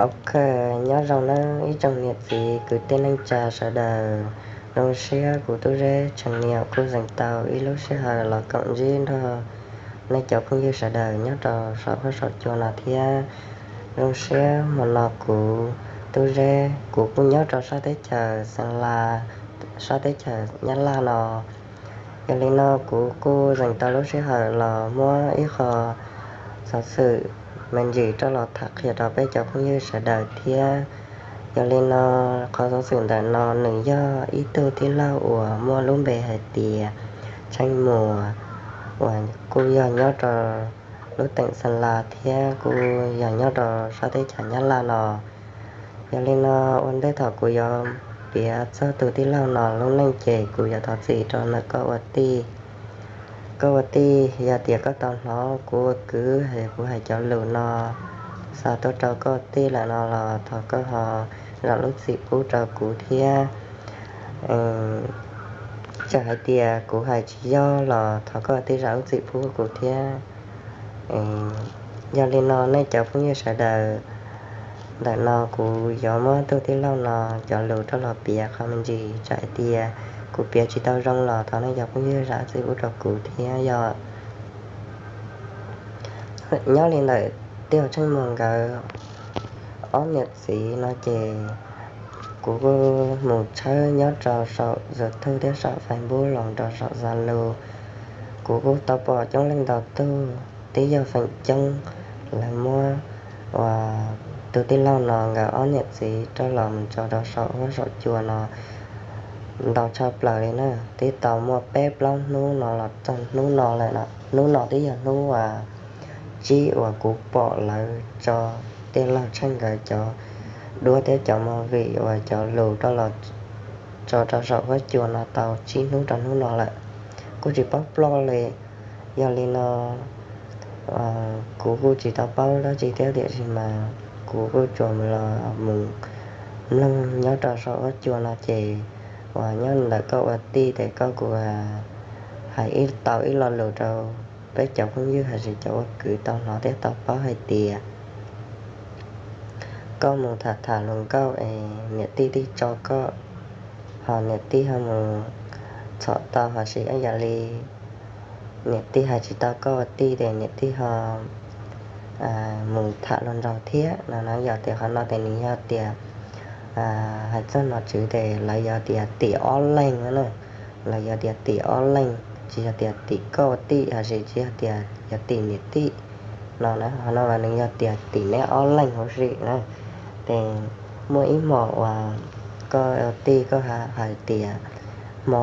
Ok, nyob zoo nawb ib tsoom niam txiv kwv tij neej tsa sawv daws. Zoo siab kuv Tub Zeb tseem niam kuj zeem tau ib lub sij hawm los koom ntsib nrog nej cov phooj ywg sawv daws nyob rau saum huab saum cua no thiab. Zoo siab hmo no kuv Tub Zeb kuv kuj nyob rau sab teb chaws Xeev Las, sab teb chaws Nyab Laj no. Yog li no kuv kuj zeem tau lub sij hawm los muab ib qho xov xwm me ntsis rov los tham qhia rau peb cov phooj ywg sawv daws thiab. Yog li no qhov xov xwm ntawm no nws yog ib tug tij laug uas muaj lub npe hais tias Tsheej Muas, uas kuj yog nyob rau lub teem Xeev Las thiab kuj yog nyob rau sab teb chaws Nyab Laj no. Yog li no ua ntej thaum kuv yuav piav txog tus tij laug no lub neej ces kuv yuav thov txim rau ntawm koj ua tij. Koj ua tij yog tias koj tau hnov kuv ua kwv es kuv hais cov lus no xa tuaj rau koj tij lawm no los thov koj ho zam lub txim pub rau kuv thiab. Txawm hais tias kuv hais tsis yog los thov koj tij zam lub txim pub kuv thiab. Yog li no nej cov phooj ywg sawv daws, ntawm no kuv yuav muab tus tij laug no cov lus rov los piav qhov me ntsis, txawm hais tias kuv piav tsis tau zoo los thov nej cov phooj ywg zam txim pub rau kuv thiab yog. Nyob li ntawm tij laug Tsheej Muas nkawd ob niam txiv no ces kuv kuj mus tshawb nyob rau saum YouTube thiab saum Facebook los rau saum Zalo. Kuv kuj tau pom coob leej ntau tug tib yog feem coob lawv muab uas tus tij laug no nkawd ob niam txiv rov los mus tso rau saum huab saum cua no ntau tshaj plaws li na. Twb tau muaj peb plaub hnub no los txog hnub no lawm no. Hnub no twb yog hnub uas tsib uas kuv pom lawv tso tij laug Tsheej nkawd cov duab thiab cov movie uas cov lus rov los tso rau saum huab cua no tau tsib hnub rau hnub no lawm, kuj tsis paub ploj li. Yog li no kuv kuj tsis tau paub dab tsi thiab tiam sis mas kuv kuj tsuas los mus mloog nyob rau saum huab cua no ces uas nyob ntawm koj ua tij ces koj kuj hais ib tau ib lo lus rau peb cov phooj ywg hais tias cov ua kwv tau hnov thiab tau paub hais tias koj mus tham tham hluas nkauj es niam tij twb tso koj, ho niam tij ho mus txhom tau ho sis yam li niam tij hais tsis tau koj ua tij ces niam tij ho mus tham hluas nraug thiab no na. Yog tias qhov no ces nws yog tias hais txog nom tswv ces lawv yuav tias tim ob leeg na, lawv yuav tias tim ob leeg, tsis yog tias tim koj ua tij ho sis tsis yog tias yuav tim niam tij no na. Qhov no mas nws yog tias tim neb ob leeg huv si na. Ces muaj ib hmos uas koj ua tij koj hais tias hmo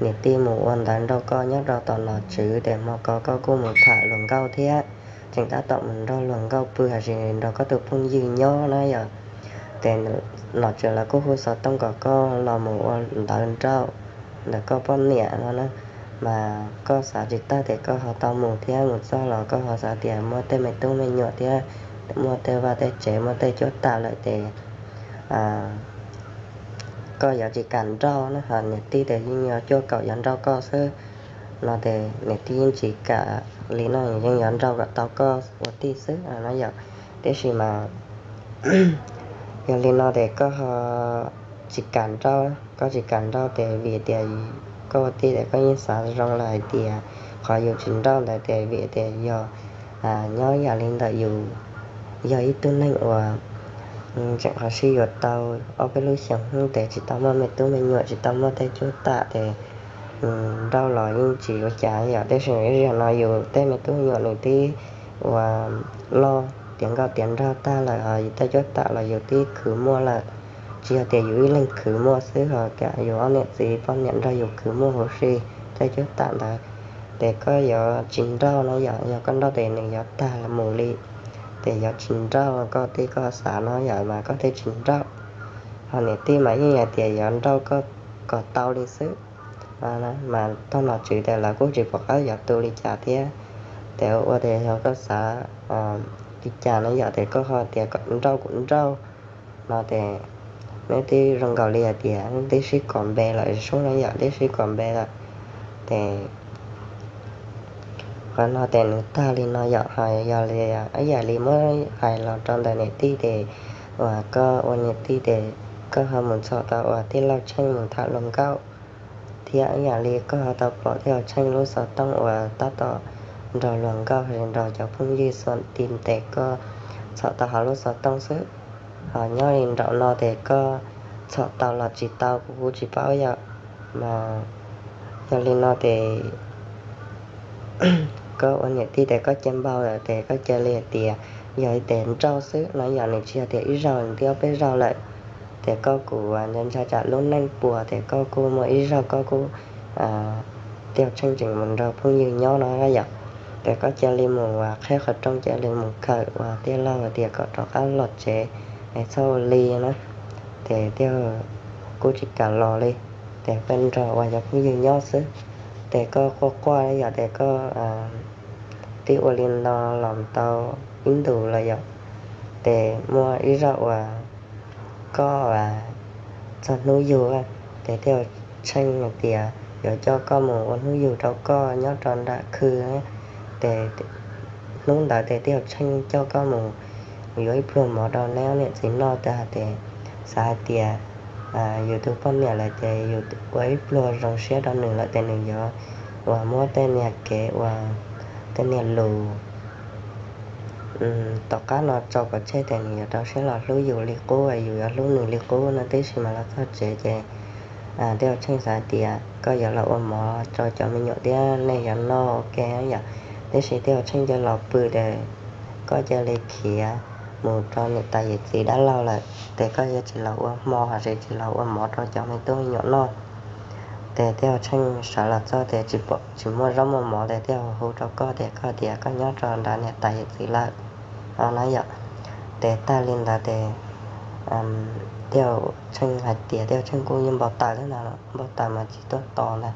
niam tij mus ua ntawv nrauj koj nyob rau tom nom tswv ces hmo ko koj kuj mus tham hluas nkauj thiab, tseem tab tom mus nrog hluas nkauj pw ho sis nrog koj tus phooj ywg nyob na yom. Ces nom tswv lawv kuj hu xov tooj kom koj los mus ua ntawv nrauj ntawm koj poj niam no na, mas koj xav tsis tag ces koj ho tau mus thiab. Mus txog los koj ho xav tias muaj tej me tub me nyuam thiab, muaj tej vaj tej tsev, muaj tej cuab tam lawm ces koj yuav tsis kam nrauj na, ho niam tij ces yeej yuav cuaj kaum yuav nrauj koj xwb no ces niam tij yeej tsis kam li no, yeej yuav nrauj kom tau koj ua tij xwb no yom. Tiam sis mas yog li no ces koj ho tsis kam nrauj, koj tsis kam nrauj ces vim tias koj ua tij ces koj yeej xav zoo lawm hais tias qhov yus tsis nrauj ntawd ces vim tias yog nyob yam li ntawm yus yog ib tug neeg uas tseem qhov sib yuav tau ob peb lub xyoos hnub ces tsis tau muaj me tub me nyuam, tsis tau muaj tej cuab tam ces nrauj los yeej tsis ua cas yom. Tiam sis zaum no yus tej me tub me nyuam nws twb ua loj tiav nkauj tiav nraug tag lawm, ho yus tej cuab tam los yus twb khwv muaj lawm. Tsis yog tias yus ib leeg khwv muaj xwb, ho kam yus ob niam txiv poj niam nrog yus khwv muaj huv si tej cuab tam ntawd, ces koj yuav tsis nrauj no yom. Yog koj nrauj ces nws yuav tag mus li. Ces yuav tsis nrauj, koj tij koj xav no yom, mas koj thiaj tsis nrauj. Ho niam tij mas yeej hais tias yuav nrauj koj kom tau li xwb. Mas tog nom tswv ces lawv kuj tsis pom qab yuav tu li cas thiab. Ces ua tias yog koj xav li cas no yom, ces koj ho tias kom nrauj kuv nrauj no ces neb twb zoo nkaus li hais tias neb twb sib kos npe lawm, sub no yom, twb sib kos npe lawm. Ces Qhov no ces nws tag li no yom. Hos yog li ib yam li muab hais los rau ntawm niam tij ces uas koj ua niam tij ces koj ho mus txhom tau uas tij laug Tsheej mus tham hluas nkauj, thiab ib yam li koj ho tau pom tij laug Tsheej lub xov tooj uas tab tom nrog hluas nkauj los nrog cov phooj ywg xuas tim ces koj txhom tau hauv lub xov tooj xwb. Hos nyob li nraum no ces koj txhom tau los tsis tau kuv kuj tsis paub yom. Mas yog li no ces koj ua niam tij ces koj cia npau lawm ces koj cia li hais tias yog ib tes nrauj xwb no yom, nws tsis yog tias ib zaug nws twb ob peb zaug lawm. Ces koj kuj ntshai tsam lub neej puas ces koj kuj muaj ib zaug koj kuj, tij laug Tsheej tseem mus nrog phooj ywg nyob no yom, ces koj cia li mus qhib qhov rooj cia li mus khawm uas tij laug hais tias kom rov qab los tsev es txhob ua li na. Ces tij laug kuj tsis kam los li, ces peb nrog uas cov phooj ywg nyob xwb. Ces koj quaj quaj yom, ces koj twb ua li no los tau ib ntus lawm yom. Ces muaj ib zaug uas koj txog hnub yug, ces tij laug Tsheej hais tias yuav coj koj mus ua hnub yug rau koj nyob rau nram khw. Ces hnub ntawd ces tij laug Tsheej coj koj mus yuav ib pluag mov rau neb ob niam txiv noj tas ces xav hais tias yus tus poj niam lawm ces yus ua ib pluag zoo siab rau nws lawm ces nws yuav uas muab tej niag kev uas tej niag lus tom qab no tso pov tseg ces nws yuav rau siab los hlub yus li qub, yus yuav hlub nws li qub no. Tiam sis mas los txog tsev ces tij laug Tsheej xav tias koj yuav los ua mov rau cov me nyuam thiab nej yuav noj ua ke yom. Tiam sis tij laug Tsheej cia los pw ces koj cia li khiav mus rau niam tais yawm txiv dab laug lawm ces koj yuav tsis los ua hmo los sis tsis los ua mov rau cov me tub me nyuam noj. Ces tij laug Tsheej sawv los txog ces tsis pom, tsis muaj zaub muaj mov ces tij laug hu rau koj ces koj tias koj nyob rau nram niam tais yawm txiv lawm no yom. Ces tag li ntawd ces tij laug Tsheej hais tias tij laug Tsheej kuj yeej npau taws thiab ntag, npau taws mas tsis tuaj tos ntag.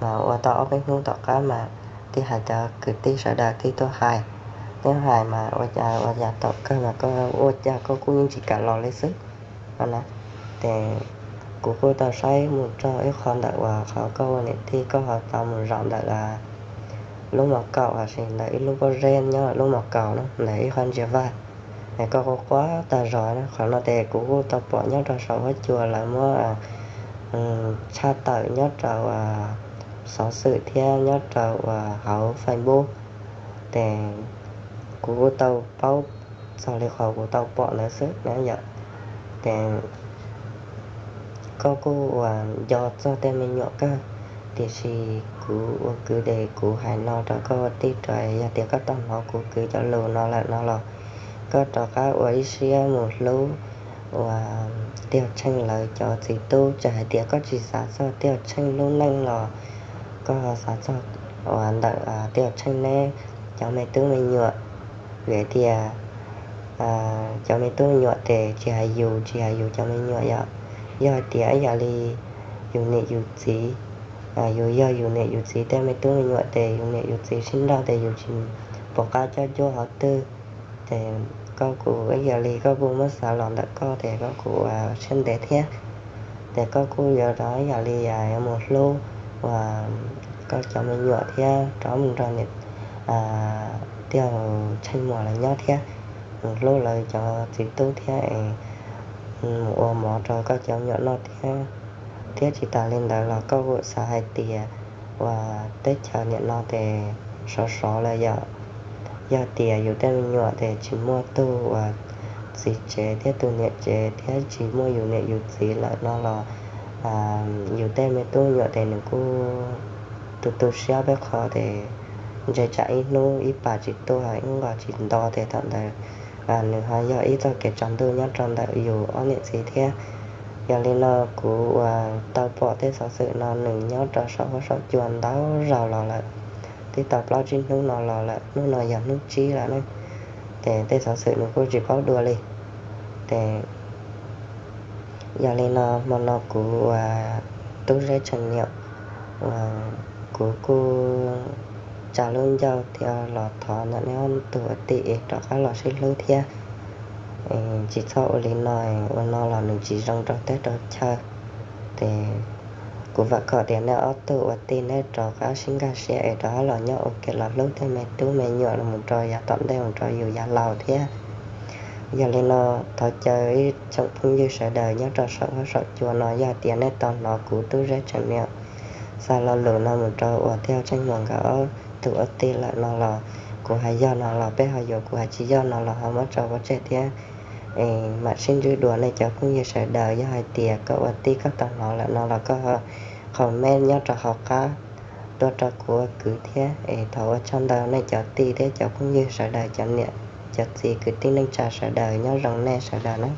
Mas ua tau ob peb hnub tom qab mas thiaj hais cov kwv tij sawv daws thiaj tuaj hais, thiaj hais mas ua cas, ua cas tom kawg mas koj ua cas koj kuj yeej tsis kam los li xwb no na. Ces kuv kuj tau saib mus rau ib qho ntawm uas qhov koj ua niam tij koj ho tau mus zaum ntawm lub mos kaum los sis ntawm ib lub pob zeb nyob lub mos kaum na, ntawm ib qho ntsia vaj, es koj quaj quaj tag zog na. Qhov no ces kuv kuj tau pom nyob rau saum huab cua lawv muab tshaj tawm nyob rau xov xwm thiab nyob rau uas hauv Facebook. Ces kuv kuj tau paub txog li qhov kuv tau pom ntawd xwb na yom. Ces koj kuj uas nco txog tej me nyuam kawg, tiam sis kuv ua kwv ces kuv hais no rau koj ua tij rau, yog tias koj tau hnov kuv kwv cov lus no lawm no los koj rov qab ua ib siab mus hlub uas tij laug Tsheej lawv cov txiv tub. Txawm hais tias koj tsis xav txog tij laug Tsheej lub neej los koj xav txog uas ntawm tij laug Tsheej neb cov me tub me nyuam. Vim tias cov me tub me nyuam ces tsis hais yus, tsis hais yus cov me nyuam yom, yog hais tias ib yam li yus niam yus txiv, yus yog yus niam yus txiv tej me tub me nyuam ces yus niam yus txiv sib nrauj ces yus tsis pom qab cob cuab qhov twg. Ces koj kuj ib yam li koj kuj muab xav los ntawm koj ces koj kuj ua siab ntev thiab. Ces koj kuj yuav rov ib yam li yuav mus hlub uas koj cov me nyuam thiab rov mus nrog niam tij laug Tsheej Muas lawv nyob thiab, mus hlub lawv cov txiv tub thiab es mus ua mov rau koj cov me nyuam noj thiab. Thiab tsis tas li ntawd los koj kuj xav hais tias uas teb chaws niam no ces sov sov lawm yom. Yog tias yus tej me nyuam ces tsis muaj tug uas txiv tsev thiab tug niam tsev thiab tsis muaj yus niam yus txiv lawm no los yus tej me tub me nyuam ces nws kuj tu tu siab peb qho ces ntshe tsam ib hnub ib pas tsis tuaj ib nqos tsis nto ces thaum ntawd nws ho yog ib txoj kev tsaus ntuj nyob rau ntawm yus ob niam txiv thiab. Yog li no kuv uas tau pom tej xov xwm no nws nyob rau saum huab saum cua ntau zaus los lawm, twb tau plaub tsib hnub no los lawm, hnub no yog hnub tsib lawm ne. Ces tej xov xwm nws kuj tsis paub dua li. Ces yog li no hmo no kuv uas Tub Zeb Tsheej Niam uas kuv kuj tsa lub ncauj thiab los thov ntawm nej ob tug ua tij es rov qab los sib hlub thiab. Tsis txhob ua li no, ua no los nws tsis zoo rau teb rau chaw. Ces Kuv vam khom tias nej ob tug ua tij nej rov qab sib nkag siab es rov qab los nyob ua ke los hlub thiab me tub me nyuam los mus rau yav tom ntej mus rau yus yav laus thiab. Yog li no, thov caw ib tsoom phooj ywg sawv daws nyob rau saum huab saum cua no, yog tias nej tau hnov kuv Tub Zeb Tseem Niam xa lo lus no mus rau uas tij Hauv Tsheej Muas nkawd ob tug ua tij lawm no los, kuv hais yog no los peb ho yuav, kuv hais tsis yog no los ho muab tso pov tseg thiab. Es mam sib ntsib dua nej cov phooj ywg sawv daws, yog hais tias koj ua tij koj tau hnov lawm no los koj ho comment nyob rau hauv qab tuaj rau kuv ua kwv thiab. Es thov ua tsaug ntau nej cov tij thiab cov phooj ywg sawv daws, cov niam cov txiv kwv tij neej tsa sawv daws, nyob zoo nej sawv daws na.